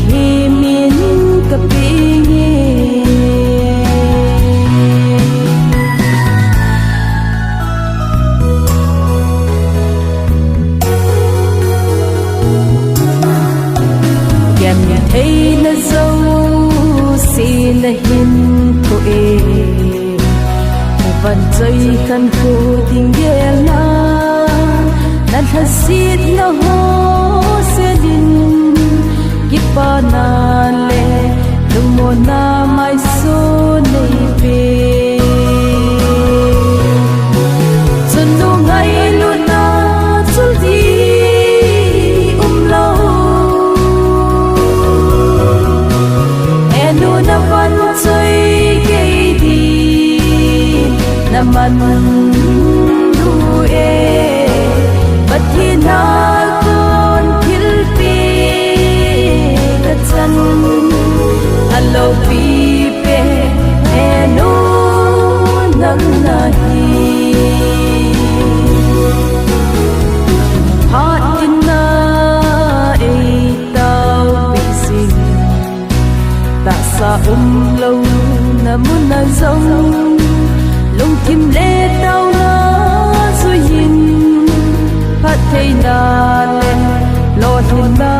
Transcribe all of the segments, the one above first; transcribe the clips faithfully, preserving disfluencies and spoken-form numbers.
Himin ka ping e. Gentheina jouse na hin thoh e. Van choi khankho ding gelna, na lhasetna ho selin, kipana le lungmonna maiso nei pe. Chun nu ngailutna chul ding umlou. E nu, na van choi kei ding, na man nu e. Pathen a kon thilpeh ka chan, a loupi pen he nu nang nahi. Phat in na ei taopeh jing, tahsa umlouna mun a jong, lungthim le taona jui in, phattheina le lolhinna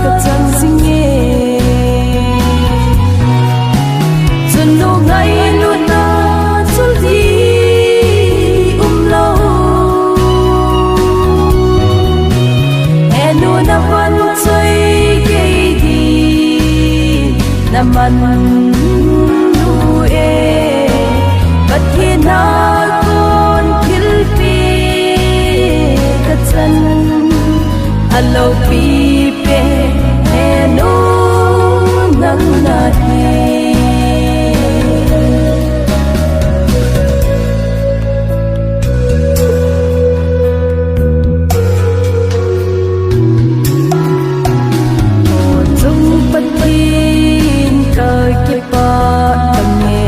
ka chang jing e. Chun nu ngailutna chul ding umlou. E nu, na van choi kei ding, na man nu e. Pathen a kon thilpeh ka chan, a loupi pen he nu nang nahi. Chun Pathen ka kipah tange,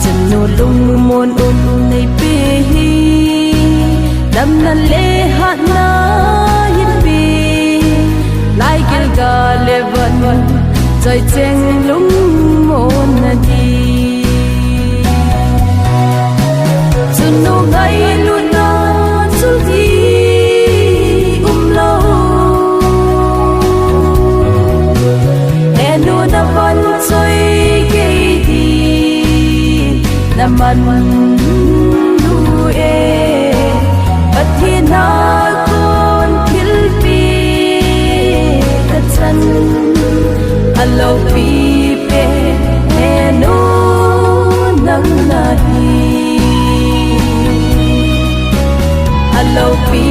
chun nu lungmon um nei pe hi, damna le hatna hin pe, lai gilgal le van choi cheng lungmonna ding. Chun nu ngailutna chul ding umlou. E nu, na van choi kei ding, na man nu e. Pathen a kon thilpeh ka chan, a loupi pen he nu nang nahi. A loupi